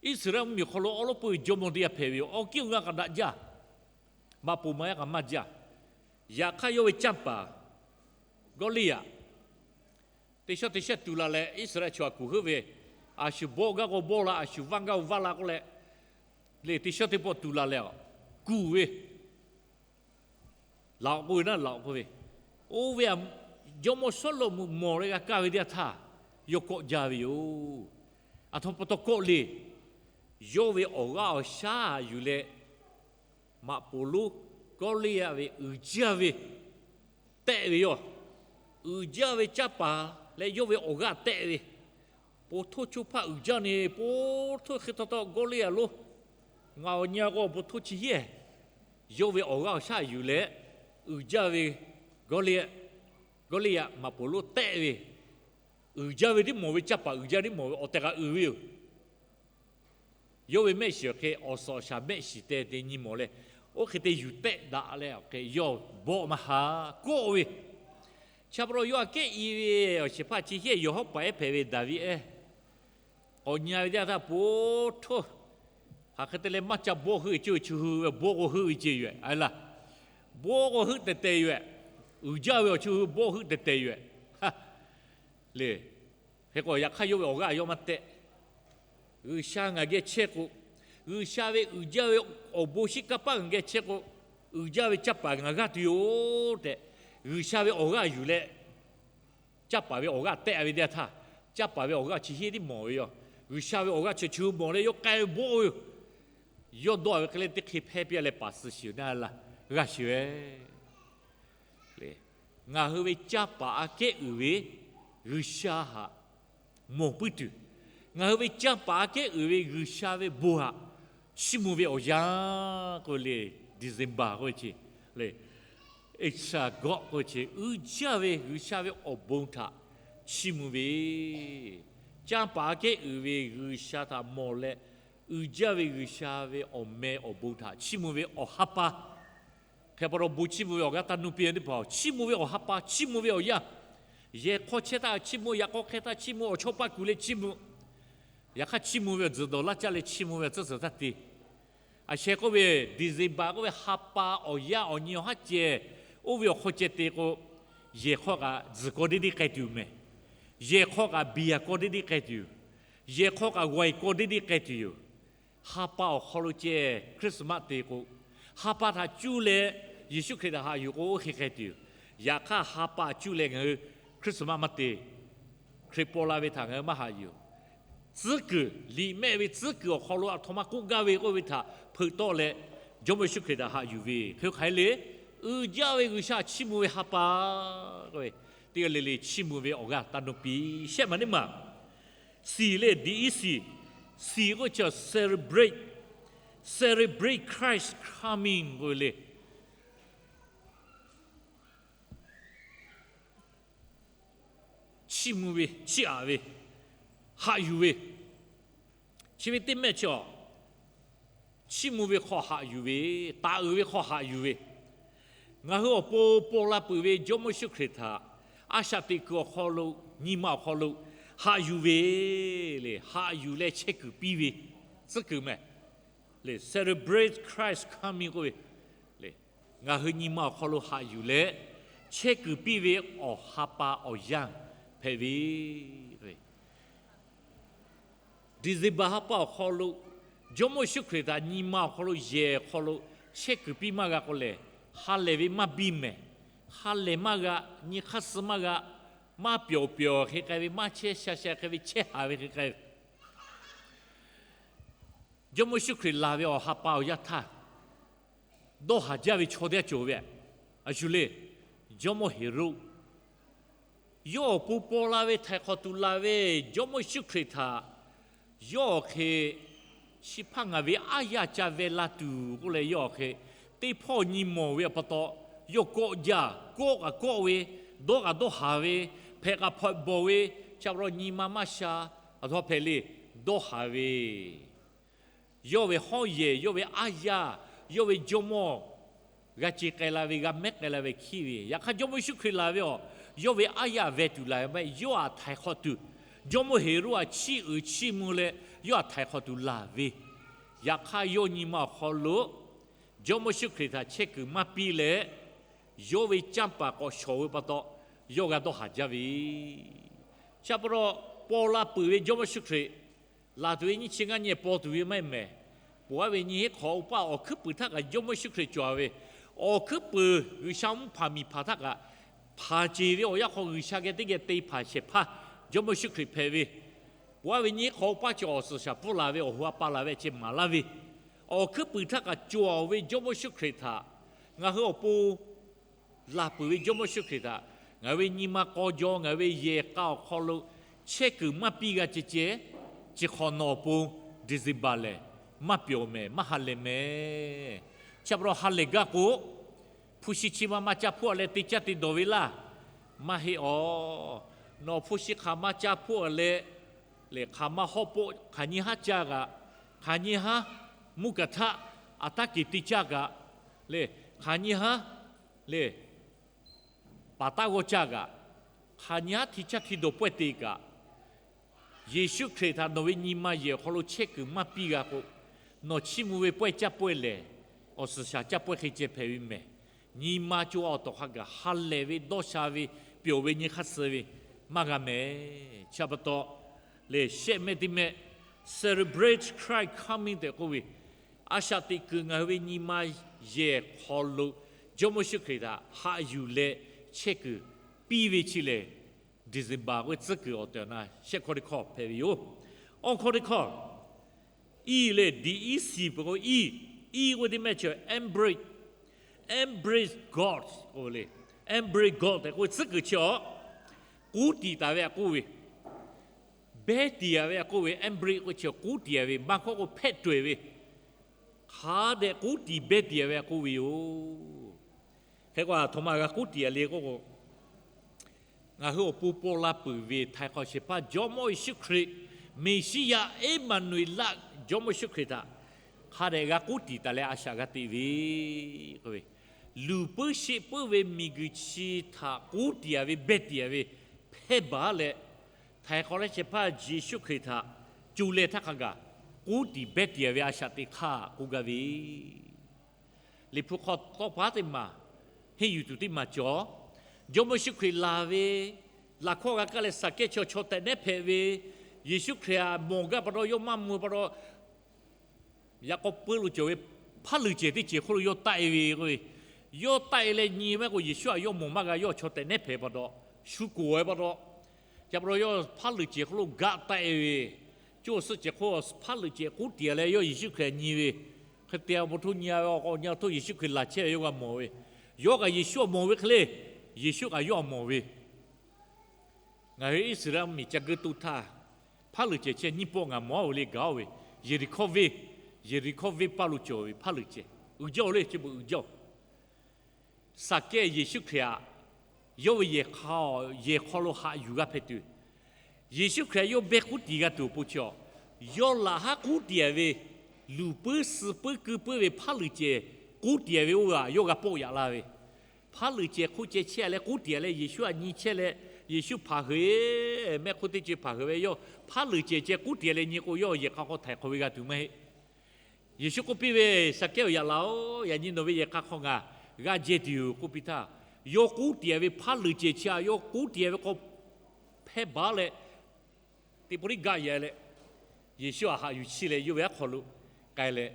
Iˉsaˍreˍlaˆ mvuhˇmiˬ hk'aw lo awˉ lawˉ peuˇ jawˇmawˇ teˇ g'aˇ hpehꞈ ve yoˬ. Awˬ kiˉ awˬ g'aˇ k'aꞈ daꞈ jaˇ, maꞈ poˍ maꞈ yaˇ k'aꞈ maˇ jaˇ. Yaꞈ hk'aˇ yawˇ ve canˇ paˍ Gawˇliˇyaꞈ teˇ shawˉ teˇ shawˉ tuˬ la leh, Iˉsaˍreˍlaˆ chaw aꞈ kuˬ heuˆ ve, a shu bawˆ gaˇ k'o bawˆ la, a shu vaˇ gaˇ k'o vaˇ la k'oˆ leh, le teˇ shawˉ teˇ pawˆ tuˬ la leh kuˬ ve laꞈ awˬ k'oˆ ve naˉ, laꞈ awˬ k'oˆ ve, oˇ ve jawˇmawˇ Sawˉluꞈ mvuhˇ mawˬ leh g'a kaˇ ve teˇ yanˇ htaˇ, yawˇ kawˆ jaˇ ve yoˬ. Aˬ htoꞈ pa taw kawˆ le. Yawˇ ve awˬ g'aˇ awˬ shaˉ yuˬ leh, maꞈ poˍ lonˉ Gawˇliˇyaꞈ ve uiˍ jaˇ ve tehˆ ve yoˬ. Uiˍ jaˇ ve canˇ paˍ leh yawˇ ve awˬ g'aˇ tehˆ ve, po htoˇ choˇ hpaˇ uiˍ jaˇ ne, po htoˇ hk'e taw taw Gawˇliˇyaꞈ lonˉ, ngaˬ awˬ nyi a k'o awˬ po htoˇ chi hiehˇ. Yawˇ ve awˬ g'aˇ awˬ shaˉ yuˬ leh, uiˍ jaˇ ve Gawˇliˇyaꞈ, Gawˇliˇyaꞈ maꞈ poˍ lonˉ tehˆ ve, uiˍ jaˇ ve tiˉ mawˬ ve, canˇ paˍ uiˍ jaˇ tiˉ mawˬ ve awˬ tehˬ kaꞈ uiˍ ve yoˬ. Yawˇ ve mehˆ shiˍ awˬ hk'e awˬ suhˍ awˬ shaˍ mehˆ shiˍ te te nyi mawˬ leh, oˇ hk'e te yuˬ tehˆ daꞈ leh awˬ hk'e yawˇ bawˆ maˇ ha kawˆ ve. Chi pa taw yawˇ aꞈ kehˉ i ve awˬ shehˍ hpaˇ chi hiehˇ yawˬ hawˉ paˍ ehˉ hpehꞈ ve Daˍviˆ ehˉ k'awꞈ nyi ve teˇ yanˇ htaˇ, po htoˇ, hk'aˬ hk'e te leh maˇ ca bawˆ heuˆ ve ceuˬ, chi hui ve bawˆ k'o heuˆ ve ceh yoˬ, a laˇ. Bawˆ k'o heuˆ tehˬ tehˬ yoˬ. Uiˍ jaˇ ve awˬ chi hui bawˆ heuˆ tehˬ tehˬ yoˬ. Le, hk'e k'o yaꞈ hk'aˇ yawˇ ve awˬ g'aˇ yawˇ maˇ tehˆ. G'uiˬsha ngaˬ geh chehˇ k'o, G'uiˬsha ve uiˍ jaˇ ve awˬ bon shinˉ kanˇ paˆ ngaˬ geh chehˇ k'o, uiˍ jaˇ ve canˇ paˍ ngaˬ g'aˇ tuˬ yoˬ tehꞈ, G'uiˬsha ve awˬ g'aˇ yuˬ leh, canˇ paˍ ve awˬ g'aˇ tehˆ ve teˇ yanˇ htaˇ, Canˇ paˍ ve awˬ g'aˇ chi hiˉ tiˉ mawˬ ve yoˬ. G'uiˬsha ve awˬ g'aˇ chi chi mawˬ leh yawˇ k'ai bawˆ ve yoˬ. Yawˇ dawˇ ve hk'e leh teˇ hk'e hpehˇ piˇ leh paˍ suh shiˍ naˇ la g'a shiˍ ve le. Ngaˬ hui ve canˇ paˍ aꞈ kehˉ uiˍ ve G'uiˬsha htaꞈ mawˬ puiˉ tuˬ, ngaˬ hui ve canˇ paˍ aꞈ kehˉ uiˍ ve G'uiˬsha ve bon htaꞈ chiˇ mvuh ve awˬ yanˇ k'oˆ ve le. December k'oˆ ve chi le, Exodus k'oˆ ve chi uiˍ jaˇ ve G'uiˬsha ve awˬ bon htaꞈ chiˇ mvuh ve, canˇ paˍ aꞈ kehˉ uiˍ ve G'uiˬsha htaꞈ mawˬ leh uiˍ jaˇ ve G'uiˬsha ve awˬ meh awˬ bon htaꞈ chiˇ mvuh ve awˬ ha pa. Hk'e pa taw bon chiˇ mvuh ve awˬ g'aˇ taˇ nuˇ piˇ ve teˇ hpaˍ, chiˇ mvuh ve awˬ ha pa, chiˇ mvuh ve awˬ yanˇ, yehˬ hk'aw chehˇ htaˇ chiˇ mvuh, yaꞈ k'aw hk'e htaˇ chiˇ mvuh, awˬ chawˇ paˇ kuˬ leh chiˇ mvuh. Yaꞈ hk'aˇ chiˇ mvuh ve awˬ tzuhˬ dawˬ laˇ caˇ leh chiˇ mvuh ve tcuhˉ suhˍ htaˇ te. A sheh k'oˆ ve, December k'oˆ ve ha pa awˬ yanˇ awˬ nyi awˬ haˉ ceh, oˇ ve awˬ hk'aw ceh te k'o, yehˬ hk'aw kaꞈ tzuhˬ kaw deˇ deˇ k'ai tuˬ mehˍ. Yehˬ hk'aw kaꞈ biˬ yaˬ kaw deˇ deˇ k'ai tuˬ yoˬ. Yehˬ hk'aw kaꞈ g'awˬ e kaw deˇ deˇ k'ai tuˬ yoˬ. Ha pa awˬ hk'aw lo ceh Christmas te k'o, ha pa htaꞈ cuˇ leh Yeˍsuˆ Hkriꞈ htaꞈ haꞈ yuˬ k'o oˇ hk'e k'ai tuˬ yoˬ. Yaꞈ hk'aˇ ha pa cuˇ leh ngaˬ hui Christmas maˇ te. Hkriꞈ paw la ve htaꞈ ngaˬ hui maˇ haꞈ yuˬ. Tcuhˉ kuiˬ, liꞈ mehˆ ve tcuhˉ kuiˬ awˬ hk'aw lo aˬ htoꞈ ma k'oˆ gaˇ ve k'oˆ ve htaꞈ hpeuꞈ tawˆ leh, Jawˇmawˇ Yeˍsuˆ Hkriꞈ htaꞈ haꞈ yuˬ ve hk'e hk'aˬ hk'e le, uiˍ jaˇ ve G'uiˬsha chiˇ mvuh ve ha pa k'oˆ ve, teˇ g'aˇ le le chiˇ mvuh ve awˬ g'aˇ taˇ nuˇ piˇ. Shehˆ maˬ neˇ maˬ, siˍ le, diꞈ iˉ siˍ, siˍ k'oˆ chi celebrate, celebrate Christ coming k'oˆ ve le. Chiˇ mvuh ve, chiˇ aꞈ ve, haꞈ yuˬ ve, chi ve teˇ mehˆ chi a, chiˇ mvuh ve hk'aw haꞈ yuˬ ve, taˍ uiˍ ve hk'aw haꞈ yuˬ ve, ngaˬ hui awˬ pon paw la peuˬ ve Jawˇmawˇ Yeˍsuˆ Hkriꞈ htaꞈ a shaꞈ teꞈ kuiˬ awˬ hk'aw lo, nyi ma awˬ hk'aw lo haꞈ yuˬ ve le. Haꞈ yuˬ leh chehˇ kuiˬ piˇ ve tcuhˉ kuiˬ mehˍ le. Celebrate Christ coming k'oˆ ve le. Ngaˬ hui nyi ma awˬ hk'aw lo haꞈ yuˬ leh chehˇ kuiˬ piˇ ve awˬ ha pa awˬ yanˇ hpehꞈ ve December ha pa awˬ hk'aw lo, Jawˇmawˇ Yeˍsuˆ Hkriꞈ htaꞈ nyi ma awˬ hk'aw lo yehˬ awˬ hk'aw lo chehˇ kuiˬ piˇ maˇ g'a k'o lehˬ, ha lehˬ ve maˇ biˇ mehˍ. Ha lehˬ maˇ g'a, nyi hk'aˇ suh maˇ g'a, maˇ pyawˬ pyawˬ hk'e k'ai ve, maˇ chehˇ sha sha hk'e ve, chehˇ haˍ ve hk'e k'ai ve Jawˇmawˇ Yeˍsuˆ Hkriꞈ laˬ ve awˬ ha pa awˬ yanˇ htaˇ, dawˇ haˍ jaˇ ve chaw teˇ g'aˇ cawˬ ve, a shu le, Jawˇmawˇ Heˍroˆ. Yawˇ awˬ pon paw la ve htaiˍ hk'awꞈ tuˬ laˬ ve Jawˇmawˇ Yeˍsuˆ Hkriꞈ htaꞈ yawˇ awˬ hk'e, chi hpaˇ ngaˬ ve aˉ yaˇ ca veh la tuˬ k'oˆ leh yawˇ awˬ hk'e, teˇ hpawˇ nyi mawˬ ve awˬ pa taw, yawˇ kawˆ jaˇ, kawˆ kaꞈ kawˆ ve, dawˇ kaꞈ dawˇ haˍ ve, hpehꞈ kaꞈ hpehꞈ bawˬ ve, chi pa taw nyi ma maˇ sha, aˬ htoꞈ ma hpehꞈ le, dawˇ haˍ ve yawˇ ve hawˉ yehˬ, yawˇ ve aˉ yaˇ, yawˇ ve jawˇmawˇ g'a ce k'ai la ve, g'a mehˉ k'ai la ve hkiˉ ve. Yaꞈ hk'aˇ Jawˇmawˇ Yeˍsuˆ Hkriꞈ laˬ ve awˬ, yawˇ ve aˉ yaˇ veh tuˬ laˬ ve maˇ heˆ. Yawˇ htaꞈ htaiˍ hk'awꞈ tuˬ, Jawˇmawˇ Heˍroˆ htaꞈ chiˇ uiˍ chiˇ mvuh leh yawˇ htaꞈ htaiˍ hk'awꞈ tuˬ laˬ ve, yaꞈ hk'aˇ yawˇ nyi ma awˬ hk'aw lo Jawˇmawˇ Yeˍsuˆ Hkriꞈ htaꞈ chehˇ kuiˬ maˇ piˇ leh, yawˇ ve canˇ paˍ k'awꞈ shawˍ ve pa taw, yawˇ g'a dawˇ haˍ jaˇ ve. Chi pa taw, paw la peuˬ ve Jawˇmawˇ Yeˍsuˆ Hkriꞈ laˬ tuˬ ve nyiˇ chi ngaˇ nyi paw tuˬ ve maˇ heˆ mehˍ. Peuˬ aˉ ve nyi heˆ hk'awꞈ awˬ paˇ awˬ hkuiˉ puiˍ htaˇ kaꞈ Jawˇmawˇ Yeˍsuˆ Hkriꞈ cawˬ ve, awˬ hkuiˉ puiˍ G'uiˬsha mvuhˇ hpaˍ miˬ hpaˍ htaˇ kaꞈ, hpanˍ ceˬ ve awˬ yanˇ hk'aw G'uiˬsha geh teˇ geh te hpanˍ shehˍ hpaˇ Jawˇmawˇ Yeˍsuˆ Hkriꞈ hpehꞈ ve, peuˬ aˉ ve nyi heˆ hk'awꞈ awˬ paˇ chi awˬ suhˍ shaˍ pfuhˇ laˬ ve, awˬ hui a pa laˬ ve chi maˍ laˇ ve, awˬ hkuiˉ puiˍ htaˇ kaꞈ cawˬ ve Jawˇmawˇ Yeˍsuˆ Hkriꞈ htaꞈ ngaˬ hui awˬ pon laˬ peuˬ ve Jawˇmawˇ Yeˍsuˆ Hkriꞈ htaꞈ ngaˬ hui ve nyi ma k'aw jaw, ngaˬ hui ve yehˬ k'a awˬ hk'aw lo chehˇ kuiˬ maˇ piˇ g'a ceh ceh, chi hk'awꞈ nawˬ awˬ pon December lehˬ maˇ pyawˬ mehˍ, maˇ ha lehˬ mehˍ. Chi pa taw ha lehˬ gaˇ k'o, hpu shi chi ma maˇ ca hpuˇ a leh te caˇ te dawˬ ve laˇ. Maˇ heˆ awˬ. Nawˬ hpu shi hk'aˬ ma ca hpuˇ a leh, lehˬ hk'aˬ ma hawˉ poˆ hk'aˬ nyi haˉ caˇ kaꞈ, hk'aˬ nyi haˉ mvuhˇ kaˬ htaˆ aˬ taˉ keˍ te caˇ kaꞈ, lehˬ hk'aˬ nyi haˉ, lehˬ paˍ taˇ g'awˇ caˇ kaꞈ, hk'aˬ nyi haˉ hti caˇ hti dawˬ pawehˇ te kaꞈ, Yeˍsuˆ Hkriꞈ htaꞈ nawˬ ve nyi ma yehˬ awˬ hk'aw lo chehˇ kuiˬ maˇ piˇ g'a k'o, nawˬ chiˇ mvuh ve pawehˇ caˇ pawehˇ lehˬ, awˬ suhˍ shaˍ caˇ pawehˇ hk'e ceh hpehꞈ ve mehˍ. Nyi ma co a awˬ tawˍ hk'a gaˬ ha lehˬ ve, dawˇ sha ve, pyawˬ ve, nyi hk'aˇ suh ve maˇ g'a mehˍ. Chi pa taw, lehˬ shehˆ mehˆ teˇ mehˆ, celebrate Christ coming tehꞈ k'oˆ ve, a shaꞈ teꞈ kuiˬ ngaˬ hui ve nyi ma yehˬ hk'aw lo Jawˇmawˇ Yeˍsuˆ Hkriꞈ htaꞈ haꞈ yuˬ leh chehˇ kuiˬ piˇ ve chi lehˬ, December k'oˆ ve tcuhˉ kuiˬ awˬ tehˬ awˬ na shehˆ hkawˇ teˇ hkawˇ hpehꞈ ve yoˬ. Awˬ hkawˇ teˇ hkawˇ, iˉ leh diꞈ iˉ shiˍ peuˬ k'o iˉ, iˉ k'oˆ ve teˇ mehˆ chi embrace, embrace God k'oˆ ve le. Embrace God tehꞈ k'oˆ ve tcuhˉ kuiˬ chi awˬ k'uˉ tiˍ taˍ ve a k'oˆ ve, behˇ tiˍ a ve a k'oˆ ve, embrace k'oˆ chi awˬ k'uˉ tiˍ a ve, maˇ hkawˇ k'o hpehˇ tuˬ e ve, hk'a dehꞈ k'uˉ tiˍ behˇ tiˍ a ve a k'oˆ ve yoˬ. Hk'e k'o, a htoꞈ ma g'a k'uˉ tiˍ a le k'oˆ k'o, ngaˬ hui awˬ pon paw la peuˬ ve Htaiˍ hk'awꞈ shehˍ hpaˇ Jawˇmawˇ Yeˍsuˆ Hkriꞈ, Meˍsiˉyaꞈ, Eˉmaˍnuˍeˍlaˆ, Jawˇmawˇ Yeˍsuˆ Hkriꞈ htaꞈ hk'a dehꞈ g'a k'uˉ tiˍ taˍ leh a shaꞈ g'a teꞈ ve k'oˆ ve, luˬ puiˉ sheˆ puiˉ ve miˬguiˬ chi htaꞈ k'uˉ tiˍ a ve, behˇ tiˍ a ve hpehˇ baˬ leh, Htaiˍ hk'awꞈ shehˍ hpaˇ Yeˍsuˆ Hkriꞈ htaꞈ co leh htaˇ hk'a gaˬ k'uˉ tiˍ behˇ tiˍ a ve a shaꞈ teꞈ hk'aˇ k'oˆ gaˇ ve, Liꞈ hpu hk'aw tawˇ pa teˇ maˬ, henˇ yuˬ tuˬ teˇ maˬ cawˬ. Jawˇmawˇ Yeˍsuˆ Hkriꞈ laˬ ve laꞈ hkawˇ g'a kaˇ leh, Saˍkehˇ chi chaw tehꞈ nehˉ hpehꞈ ve, Yeˍsuˆ Hkriꞈ htaꞈ mawˬ gaˇ pa taw, yawˇ maˇ mvuh pa taw, yaꞈ k'aw peu lo cawˬ ve hpaˉ luˬ cehˬ teˇ cehˬ hk'oˆ lo yawˇ taˆ e ve k'oˆ ve, yawˇ taˆ e leh nyi maˇ k'o, Yeˍsuˆ htaꞈ yawˇ mawˬ maˇ g'a. Yawˇ chaw tehꞈ nehˉ hpehꞈ pa taw, shu k'oˍ e pa taw, ca pa taw yawˇ hpaˉ luˬ cehˬ hk'oˆ lo gaˆ taˆ e ve, co suhˆ cehˬ hk'oˆ hpaˉ luˬ cehˬ k'uˉ tiˍ leh yawˇ Yeˍsuˆ Hkriꞈ nyi ve, hk'e te awˬ pon hto nyi a ve, awˬ k'awꞈ nyi a hto Yeˍsuˆ Hkriꞈ laˬ chehˇ ve yawˇ g'a mawˬ ve, yawˇ kaꞈ Yeˍsuˆ htaꞈ mawˬ ve hk'e le, Yeˍsuˆ kaꞈ yawˇ htaꞈ mawˬ ve, Ngaˬ hui Iˉsaˍreˍlaˆ mvuhˇmiˬ ca geu to htaˇ, hpaˉ luˬ cehˬ chi nyiˇ pawˆ ngaˬ mawˬ a ve le gaˬ oˇ ve, Yeˍriˆhkawˇ venˇ, Yeˍriˆhkawˇ venˇ paˇ lo cawˬ ve hpaˉ luˬ cehˬ uiˍ jaˇ oˬ le, chi beuꞈ uiˍ jaˇ oˬ. Saˍkehˇ Yeˍsuˆ Hkriꞈ htaꞈ yawˇ ve yehˬ hk'aw, yehˬ hk'aw lo haꞈ yuˬ g'a hpehꞈ tuˬ, Yeˍsuˆ Hkriꞈ yawˇ behˇ k'uˉ tiˍ g'a tuˬ awˬ pon chi a, yawˇ laꞈ haˉ k'uˉ tiˍ ve, luˬ puiˉ suh puiˉ keu puiˉ ve hpaˉ luˬ cehˬ k'uˉ tiˍ ve oˇ ve htaꞈ yawˇ g'a pawˆ yaꞈ la ve, hpaˉ luˬ cehˬ hk'oˆ ceh chehˇ leh k'uˉ tiˍ leh Yeˍsuˆ htaꞈ nyi chehˇ leh, Yeˍsuˆ hpanˍ hui, mehˆ hk'oˆ teˇ ceuˬ hpanˍ hui ve yawˇ hpaˉ luˬ cehˬ ceh k'uˉ tiˍ leh nyi k'o, yawˇ yehˬ hk'aw hk'aw htaiˍ hk'awꞈ ve g'a tuˬ maˇ heˆ. Yeˍsuˆ k'oˆ piˇ ve, Saˍkehˇ-oˬ, yaꞈ laˬ-oˬ. Yaꞈ nyi nawˬ ve yehˬ hk'aw hk'aw ngaˬ g'aˇ jehˇ tuˬ yoˬ k'oˆ piˇ htaˇ, yawˇ k'uˉ tiˍ ve hpaˉ luˬ cehˬ chi a, yawˇ k'uˉ tiˍ ve k'o hpehˇ baˬ leh, teˇ pawˆ tiˉ gaˆ yaꞈ leh, Yeˍsuˆ htaꞈ haꞈ yuˬ chiˇ leh yawˇ ve aˉ hk'aw lo k'ai leh,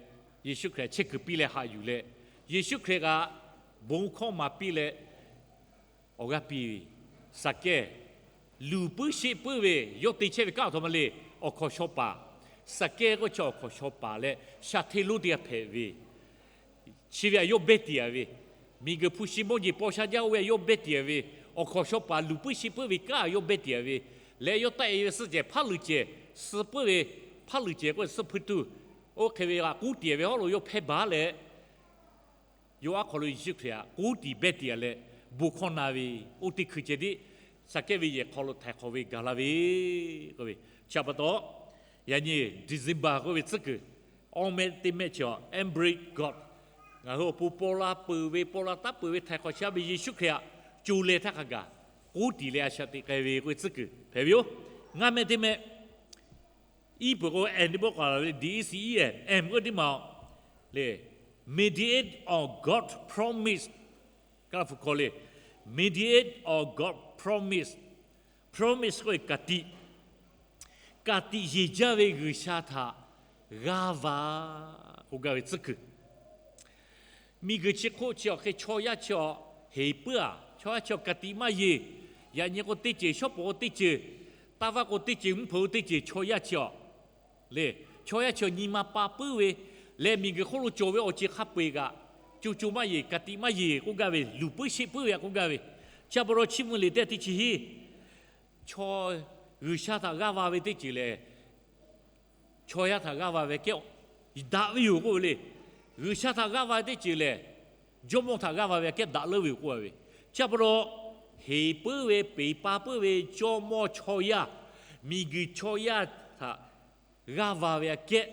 Yeˍsuˆ Hkriꞈ chehˇ kuiˬ piˇ leh haꞈ yuˬ leh, Yeˍsuˆ Hkriꞈ kaꞈ bon hkawˇ maˍ piˇ leh, awˬ g'aˇ piˇ ve, Saˍkehˇ, luˬ puiˉ sheˆ puiˉ ve yawˇ te chehˇ ve kanˉ awˬ htoꞈ ma le, awˬ hkawnˍ shaw paˍ, Saˍkehˇ k'oˆ chi awˬ hkawnˍ shaw paˍ leh sha hteˇ lonˉ teˇ g'aˇ hpehꞈ ve, chi ve htaꞈ yawˇ behˇ tiˍ a ve, miˬguiˬ hpu shi mawˇ jeˬ paw sha jaˇ oˇ ve htaꞈ yawˇ behˇ tiˍ a ve, awˬ hkawnˍ shaw paˍ luˬ puiˉ sheˆ puiˉ ve kanˉ yawˇ behˇ tiˍ a ve, leh yawˇ taˆ e ve suhˆ cehˬ hpaˉ luˬ cehˬ, suh puiˉ ve, hpaˉ luˬ cehˬ k'oˆ ve suhˆ hpuiˇ tuˇ, oˇ hk'e ve htaꞈ k'uˉ tiˍ ve hawˉ lo yawˇ hpehˇ baˬ leh, yawˇ aˉ hk'aw lo Yeˍsuˆ Hkriꞈ htaꞈ k'uˉ tiˍ behˇ tiˍ a leh, bon hkawˇ na ve, oˇ teˇ hkui ceh tiˉ Saˍkehˇ ve yehˬ hk'aw lo htaiˍ hk'awꞈ ve gaˬ la ve k'oˆ ve, chi pa taw, yaꞈ nyi December k'oˆ ve tcuhˉ kuiˬ awˇ mehˆ teˇ mehˆ chi a, embrace God, ngaˬ hui awˬ pon paw la peuˬ ve, paw la taˉ peuˬ ve htaiˍ hk'awꞈ shehˍ hpaˇ ve Yeˍsuˆ Hkriꞈ htaꞈ co leh htaˇ hk'a gaˬ k'uˉ tiˍ leh a shaꞈ teꞈ k'ai ve k'oˆ ve tcuhˉ kuiˬ hpehꞈ ve yoˬ. Ngaˇ mehˆ teˇ mehˆ, iˉ peuˬ k'o, and teˇ pawˆ k'awꞈ la ve le, D E C E and M k'oˆ ve teˇ maˬ le, mediate on God promise. Kaˇ laˇ hpu hkawˇ le, mediate on God promise. Promise k'oˆ ve ka tiꞈ, ka tiꞈ yeˬ jaˇ ve G'uiˬsha htaꞈ g'aˇ va k'oˆ gaˇ ve tcuhˉ kuiˬ. Miˬguiˬ chi hk'oˆ chi awˬ hk'e chaw yaˇ chi awˬ heˍ puiˉ a, chaw yaˇ chi awˬ ka tiꞈ maˇ yeˬ. Yaꞈ nyi k'o teˇ ceuˬ, shawˉ pawˍ k'o teˇ ceuˬ, taˇ vaˇ k'o teˇ ceuˬ, mvuhˇ hpeuꞈ k'o teˇ ceuˬ, chaw yaˇ chi awˬ le, chaw yaˇ chi awˬ nyi ma pa puiˉ ve leh, miˬguiˬ hk'oˆ lo cawˬ ve awˬ ceuˬ hk'a peu-eˬ kaꞈ co co maˇ yeˬ, ka tiꞈ maˇ yeˬ k'oˆ gaˇ ve, luˬ puiˉ sheˆ puiˉ ve htaꞈ k'oˆ gaˇ ve. Chi pa taw chiˇ mvuh liꞈ teˇ teˇ chi hiˉ, chaw, G'uiˬsha htaꞈ g'aˇ va ve teˇ ceuˬ lehˬ, chaw yaˇ htaꞈ g'aˇ va ve kehˉ daꞈ ve yoˬ k'oˆ ve le. G'uiˬsha htaꞈ g'aˇ va ve teˇ ceuˬ lehˬ, jawˇmawˇ htaꞈ g'aˇ va ve aꞈ kehˉ daꞈ leuˉ ve yoˬ k'oˆ ve. Chi pa taw, heˍ puiˉ ve, peˍ pa puiˉ ve jawˇmawˇ chaw yaˇ, miˬguiˬ chaw yaˇ htaꞈ g'aˇ va ve aꞈ kehˉ,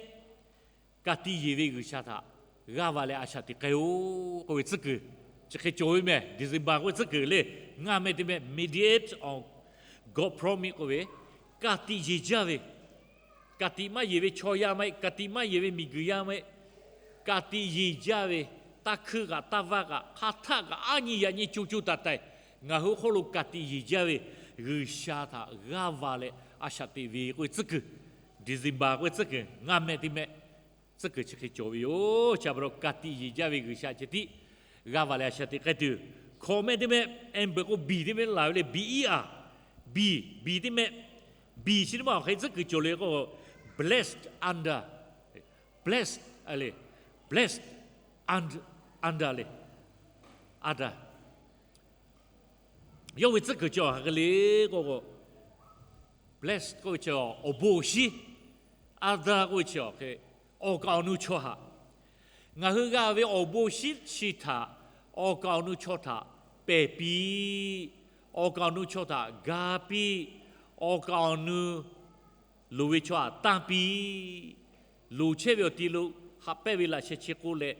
ka tiꞈ yeˬ ve G'uiˬsha htaꞈ g'aˇ va leh a shaꞈ teꞈ k'ai-o k'oˆ ve tcuhˉ kuiˬ chi hk'e cawˬ ve meh. December k'oˆ ve tcuhˉ kuiˬ le, ngaˇ mehˆ teˇ mehˆ, mediate on God promise k'oˆ ve, ka tiꞈ yeˬ jaˇ ve, ka tiꞈ maˇ yeˬ ve chaw yaˇ maˇ heˆ, ka tiꞈ maˇ yeˬ ve miˬguiˬ yaˇ maˇ heˆ, ka tiꞈ yeˬ jaˇ ve, taˇ hkuiˇ kaꞈ taˇ vaˇ kaꞈ hk'a htaˆ kaꞈ aˉ nyi yaꞈ nyi co co taiˍ taiˍ ngaˬ hui hk'oˆ lo ka tiꞈ yeˬ jaˇ ve G'uiˬsha htaꞈ g'aˇ va leh a shaꞈ teꞈ ve k'oˆ ve tcuhˉ kuiˬ, December k'oˆ ve tcuhˉ kuiˬ ngaˇ mehˆ teˇ mehˆ tcuhˉ kuiˬ chi hk'e cawˬ ve yoˬ. Chi pa taw ka tiꞈ yeˬ jaˇ ve G'uiˬsha ceh tiˉ g'aˇ va leh a shaꞈ teꞈ k'ai tuˬ, hkawꞈ mehˆ teˇ mehˆ, and beuꞈ k'o biˬ teˇ mehˆ laˬ ve le, biˬ iˉ a, B, B teˇ mehˆ, B chi teˇ maˬ awˬ hk'e tcuhˉ kuiˬ cawˬ le k'o, blessed under, blessed le, blessed under, under le, under. Yawˇ ve tcuhˉ kuiˬ chi awˬ hk'e le k'o, blessed k'oˆ ve chi awˬ bon awˬ shinˉ, under k'oˆ ve chi awˬ hk'e awˬ kaˍ awˬ nu chaw htaꞈ, ngaˬ hui g'a ve awˬ bon shinˉ chi htaꞈ awˬ kaˍ awˬ nu chaw htaꞈ pehˬ piˇ, awˬ kaˍ awˬ nu chaw htaꞈ ga piˇ, awˬ kaˍ awˬ nu loˍ ve chaw htaꞈ tanˇ piˇ, loˍ chehˇ ve awˬ ti lo haꞈ pehnˇ ve laꞈ sheh chi k'oˆ leh,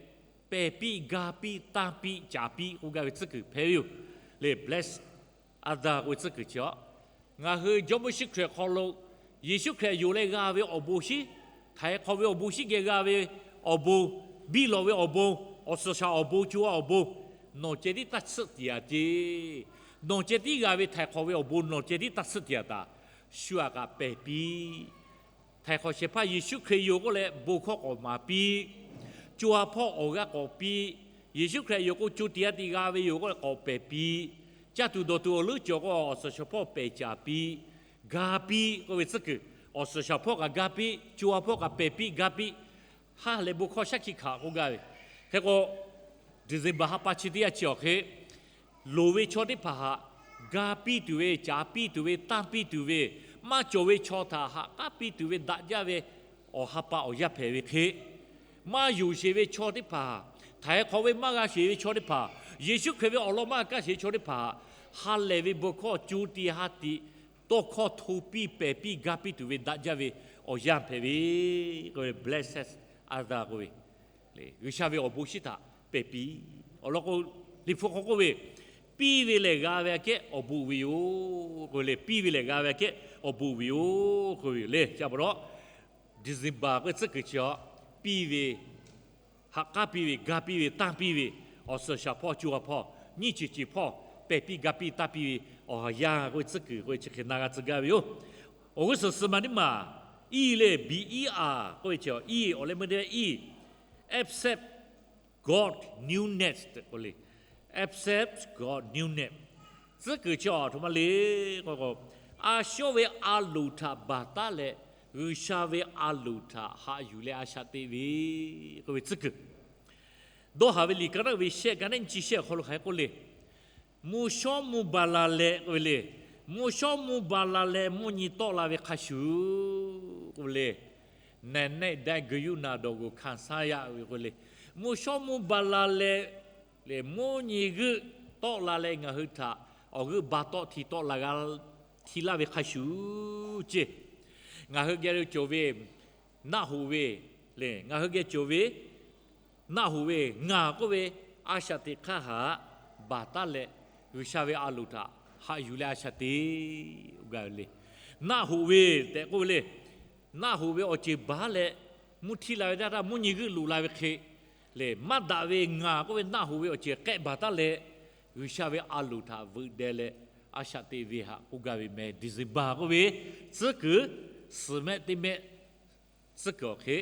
pehˬ piˇ, ga piˇ, tanˇ piˇ, caˍ piˇ k'oˆ gaˇ ve tcuhˉ kuiˬ hpehꞈ ve yoˬ le. Blessed other k'oˆ ve tcuhˉ kuiˬ chi a, ngaˬ hui Jawˇmawˇ Yeˍsuˆ Hkriꞈ hk'aw lo, Yeˍsuˆ Hkriꞈ yonˍ leh g'a ve awˬ bon shinˉ, htaiˍ hk'awꞈ ve awˬ bon shinˉ geh g'a ve awˬ bon, biˇ lawꞈ ve awˬ bon, awˬ suhˍ shaˍ awˬ bon, co ha awˬ bon, nawˬ ceh tiˉ taˇ tsuhˆ tiꞈ yaꞈ ce. Nawˬ ceh tiˉ g'a ve htaiˍ hk'awꞈ ve awˬ bon nawˬ ceh tiˉ taˇ tsuhˆ tiꞈ yaꞈ taˍ. Shu aꞈ kaꞈ pehˬ piˇ. Htaiˍ hk'awꞈ shehˍ hpaˇ Yeˍsuˆ Hkriꞈ yoˬ k'oˆ leh bon hkawˇ k'awꞈ maˍ piˇ. Co ha hpawˇ awˬ g'aˇ k'awꞈ piˇ. Yeˍsuˆ Hkriꞈ yoˬ k'o co tiꞈ ha tiꞈ g'a ve yoˬ k'oˆ leh k'awꞈ pehˬ piˇ. Caˇ tuˬ dawˬ tuˬ awˬ leuˉ cawˬ k'o awˬ suhˍ shaˍ hpawˇ pehˬ caˍ piˇ, ga piˇ k'oˆ ve tcuhˉ kuiˬ. Awˬ suhˍ shaˍ hpawˇ kaꞈ ga piˇ, co ha hpawˇ kaꞈ pehˬ piˇ, ga piˇ. Ha lehˬ bon hkawˇ shaˉ hkiˆ hkanˍ k'oˆ gaˇ ve. Hk'e k'o, December ha pa chi teˇ yanˇ chi awˬ hk'e loˍ ve chaw teˇ hpaˍ htaꞈ ga piˇ tuˬ ve, caˍ piˇ tuˬ ve, tanˇ piˇ tuˬ ve, maˇ cawˬ ve chaw htaꞈ ha k'aˉ piˇ tuˬ ve daꞈ jaˇ ve awˬ ha pa awˬ yanˇ hpehꞈ ve hk'e, maˇ yonˍ sheˍ ve chaw teˇ hpaˍ, htaiˍ hk'awꞈ ve maˇ g'a sheˍ ve chaw teˇ hpaˍ, Yeˍsuˆ Hkriꞈ ve awˬ lawn maˇ g'a kaˇ sheˍ ve chaw teˇ hpaˍ, ha lehˬ ve bon hkawˇ co tiꞈ ha tiꞈ tawˇ hkawˇ hto piˇ, pehˬ piˇ, ga piˇ tuˬ ve daꞈ jaˇ ve awˬ yanˇ hpehꞈ ve, blessed other k'oˆ ve, G'uiˬsha ve awˬ bon shinˉ htaꞈ pehˬ piˇ. Awˬ lawn k'o, Liꞈ hpu hk'aw k'oˆ ve, piˇ ve lehˬ g'a ve aꞈ kehˉ awˬ bon uiˍ ve yoˬ k'oˆ ve le. Piˇ ve lehˬ g'a ve aꞈ kehˉ awˬ bon uiˍ ve yoˬ k'oˆ ve le. Chi pa taw, December k'oˆ ve tcuhˉ kuiˬ chi a, piˇ ve, ha k'aˉ piˇ ve, ga piˇ ve, tanˇ piˇ ve, awˬ suhˍ shaˍ hpawˇ, co ha hpawˇ, nyiˇ ceuˬ ceuˬ hpawˇ pehˬ piˇ, ga piˇ, tanˇ piˇ ve awˬ ha yanˇ k'oˆ ve tcuhˉ kuiˬ k'oˆ ve chi hk'e na g'a tcuh gaˇ ve yoˬ. Awˬ g'uˇ suhˍ suhˍ ma teˇ maˬ, iˉ leh B E R k'oˆ ve chi a, iˉ awˬ leh meuˇ teˇ iˉ, accept God newness k'oˆ le. Accept God newness. Tcuhˉ kuiˬ chi a htoꞈ ma le k'o, a shawˉ ve a loˍ htaꞈ baˬ taˉ leh G'uiˬsha ve a loˍ htaꞈ haꞈ yuˬ leh a shaꞈ teꞈ ve k'oˆ ve tcuhˉ kuiˬ. Dawˇ haˍ ve liꞈ ka naˆ ve shehˆ, ka naˆ nyiˇ chi shehˆ awˬ hk'aw lo hk'aˬ hk'e k'oˆ le. Mvuhˇ shawˉ mvuhˇ baˬ la leh k'oˆ ve le. Mvuhˇ shawˉ mvuhˇ baˬ la leh mvuhˇ nyi tawˆ la ve hk'a shuˍ k'oˆ ve le. Nehˬ nehˆ daiˇ guiˬ yuˇ naˬ dawˬ g'oˍ hkanˍ saˉ yaˇ ve k'oˆ ve le. Mvuhˇ shawˉ mvuhˇ baˬ la leh, leh mvuhˇ nyi g'euˆ tawˆ la leh ngaˬ hui htaꞈ awˬ g'euˆ ba tawˆ hti tawˆ la g'a, hti laˇ ve hk'a shuˍ ceˇ. Ngaˬ hui geh cawˬ ve naˆ hoꞈ ve, leh ngaˬ hui geh cawˬ ve naˆ hoꞈ ve ngaˬ k'oˆ ve a shaꞈ teꞈ hk'aˇ htaꞈ baˬ taˉ leh G'uiˬsha ve a loˍ htaꞈ haꞈ yuˬ leh a shaꞈ teꞈ gaˇ ve le. Naˆ hoꞈ ve tehꞈ k'oˆ ve le. Naˆ hoꞈ ve awˬ ceuˬ baˬ leh mvuhˇ htiˇ la ve htaˇ htaˇ mvuhˇ nyi g'euˆ loꞈ la ve hk'e, leh maˇ daꞈ ve ngaˬ k'oˆ ve naˆ hoꞈ ve awˬ ceuˬ k'ehˆ baˬ taˉ leh G'uiˬsha ve a loˍ htaꞈ veuꞈ deh leh a shaꞈ teꞈ ve htaꞈ k'oˆ gaˇ ve meh. December k'oˆ ve tcuhˉ kuiˬ suhˍ mehˆ teˇ mehˆ tcuhˉ kuiˬ awˬ hk'e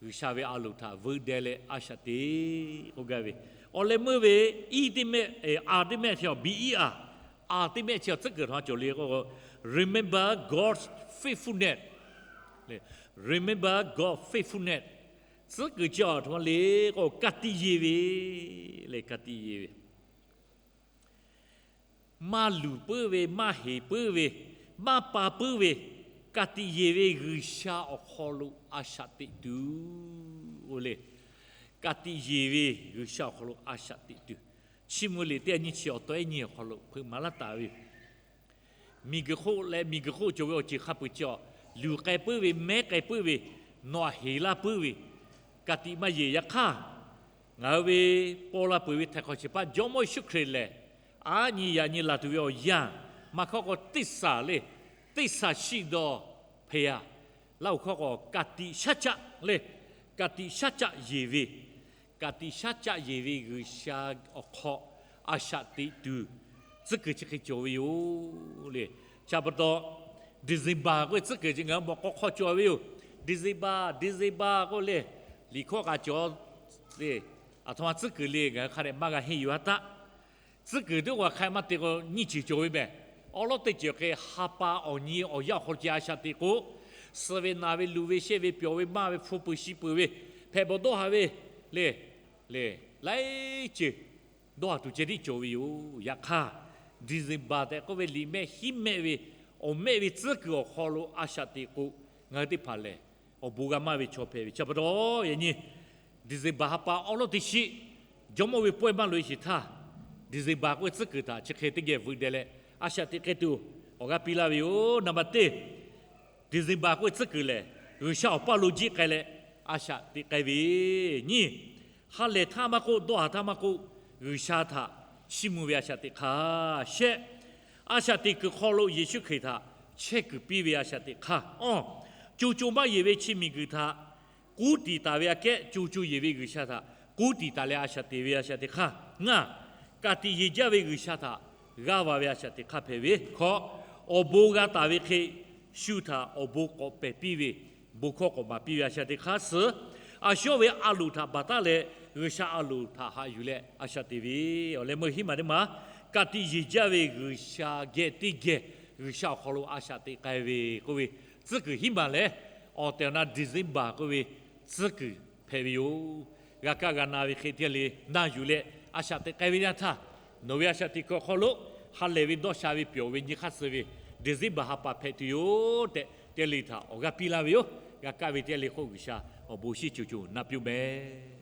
G'uiˬsha ve a loˍ htaꞈ veuꞈ deh leh a shaꞈ teꞈ k'oˆ gaˇ ve. Awˬ leh meuˇ ve iˉ teˇ mehˆ, a teˇ mehˆ chi a, B E R, a teˇ mehˆ chi a tcuhˉ kuiˬ htaꞈ cawˬ le k'o, remember God's faithfulness. Remember God's faithfulness. Tcuhˉ kuiˬ chi a htoꞈ ma le k'o, ka tiꞈ yeˬ ve le, ka tiꞈ yeˬ ve. Maˇ luˬ puiˉ ve, maˇ heˍ puiˉ ve, maˇ pa puiˉ ve, ka tiꞈ yeˬ ve G'uiˬsha awˬ hk'aw lo a shaꞈ teꞈ tuˬ k'oˆ le. Ka tiꞈ yeˬ ve G'uiˬsha awˬ hk'aw lo a shaꞈ teꞈ tuˬ, Chiˇ mvuh liꞈ teˇ nyiˇ chi awˬ taw ehˉ nyiˇ awˬ hk'aw lo hpeuꞈ maˍ laˇ taˍ ve yoˬ. Miˬguiˬ hk'oˆ leh miˬguiˬ hk'oˆ cawˬ ve awˬ ceuˬ hk'a peuˬ chi a, luˬ k'ai puiˉ ve, mehˉ k'ai puiˉ ve, nawˬ aꞈ heˍ laˇ puiˉ ve, ka tiꞈ maˇ yeˬ. Yaꞈ hk'aˇ, ngaˬ hui ve paw la peuˬ ve htaiˍ hk'awꞈ shehˍ hpaˇ Jawˇmawˇ Yeˍsuˆ Hkriꞈ lehˬ, aˉ nyi yaꞈ nyi laˬ tuˬ ve awˬ yanˇ, maˇ hkawˇ k'o teˇ saˍ le, teˇ saˍ shiˆ dawˬ hpehꞈ a. Laˇ hoꞈ hkawˇ k'o ka tiꞈ shaˉ caˆ le, ka tiꞈ shaˉ caˆ yeˬ ve, ka tiꞈ shaˉ caˆ yeˬ ve G'uiˬsha awˬ hk'aw a shaꞈ teꞈ tuˬ, tcuhˉ kuiˬ chi hk'e cawˬ ve yoˬ le. Chi pa taw, December k'oˆ ve tcuhˉ kuiˬ chi ngaˬ hui mawꞈ k'aw hk'aw cawˬ ve yoˬ. December, December k'oˆ le, liꞈ hkawˇ k'a cawˬ le, aˬ htoꞈ ma tcuhˉ kuiˬ le ngaˬ hui hk'a dehꞈ maˇ g'a henˇ yuˬ a taˆ. Tcuhˉ kuiˬ teˇ g'aˇ hk'a maˇ te k'o nyiˇ ceuˬ cawˬ ve meh. Awˉ lawˉ teˇ ceuˬ hk'e ha pa awˬ nyi awˬ yanˇ awˬ hk'aw lo ceh a shaꞈ teꞈ k'o, suh ve naˬ ve luˬ ve shehˆ ve pyawˬ ve maˇ ve hpu pui shi pui ve hpehꞈ bawˬ dawˇ haˍ ve le, le, laiˉ ceuˬ dawˇ haˍ tuˬ ceh tiˉ cawˬ ve yoˬ. Yaꞈ hk'aˇ, December tehꞈ k'oˆ ve liꞈ mehˆ hiˉ mehˆ ve awˬ mehˆ ve tcuhˉ kuiˬ awˬ hk'aw lo a shaꞈ teꞈ k'o, ngaˬ hui teˇ hpaˍ lehˬ awˬ bon g'a maˇ ve chaw hpehꞈ ve chi pa taw, yaꞈ nyi December ha pa awˉ lawˉ teˇ shiˆ, jawˇmawˇ ve pawehˇ maˇ loꞈ e sheˍ htaˇ, December k'oˆ ve tcuhˉ kuiˬ htaꞈ chi hk'e teˇ geh veuꞈ deh leh a shaꞈ teꞈ k'ai tuˬ awˬ g'aˇ piˇ laˇ ve yoˬ. Naˍ baˬ teˇ, December k'oˆ ve tcuhˉ kuiˬ lehˬ, G'uiˬsha awˬ paˇ lo jiˆ k'ai leh a shaꞈ teꞈ k'ai ve nyi. Ha lehˬ htaˇ maˇ k'oˆ, dawˇ haˍ htaˇ maˇ k'oˆ, G'uiˬsha htaꞈ chiˇ mvuh ve a shaꞈ teꞈ hk'aˇ shehˆ. A shaꞈ teꞈ kuiˬ hk'aw lo Yeˍsuˆ Hkriꞈ htaꞈ chehˇ kuiˬ piˇ ve a shaꞈ teꞈ hk'aˇ awˬ, co co maˇ yeˬ ve chi miˬguiˬ htaꞈ k'uˉ tiˍ taˍ ve aꞈ kehˉ, co co yeˬ ve G'uiˬsha htaꞈ k'uˉ tiˍ taˍ leh a shaꞈ teꞈ ve a shaꞈ teꞈ hk'aˇ ngaˇ. Ka tiꞈ yeˬ jaˇ ve G'uiˬsha htaꞈ g'aˇ va ve a shaꞈ teꞈ hk'aˇ hpehꞈ ve hkawꞈ, awˬ bon g'a taˍ ve hk'e shu htaꞈ awˬ bon k'awꞈ pehˬ piˇ ve, bon hkawˇ k'awꞈ maˍ piˇ ve a shaꞈ teꞈ hk'aˇ suhˍ, a shu ve a loˍ htaꞈ baˬ taˉ leh G'uiˬsha a loˍ htaꞈ haꞈ yuˬ leh a shaꞈ teꞈ ve, awˬ leh meuˇ hiˉ maˬ teˇ maˬ, ka tiꞈ yeˬ jaˇ ve G'uiˬsha geh teˇ geh G'uiˬsha awˬ hk'aw lo a shaꞈ teꞈ k'ai ve k'oˆ ve tcuhˉ kuiˬ hiˉ maˬ lehˬ, awˬ tehˬ awˬ na December k'oˆ ve tcuhˉ kuiˬ hpehꞈ ve yoˬ. G'a kaˇ g'a na ve hk'e teˇ g'aˇ le na yuˬ leh a shaꞈ teꞈ k'ai ve yaˇ htaˇ, nawˬ ve a shaꞈ teꞈ kuiˬ awˬ hk'aw lo ha lehˬ ve dawˇ sha ve pyawˬ ve nyi hk'aˇ suh ve December ha pa hpehꞈ tuˬ yoˬ tehꞈ, teˇ g'aˇ le htaꞈ awˬ g'aˇ piˇ laˇ ve yoˬ. G'a kaˇ ve teˇ g'aˇ le k'o, G'uiˬsha awˬ bon shinˉ co co na piˇ-oˆ mehˍ.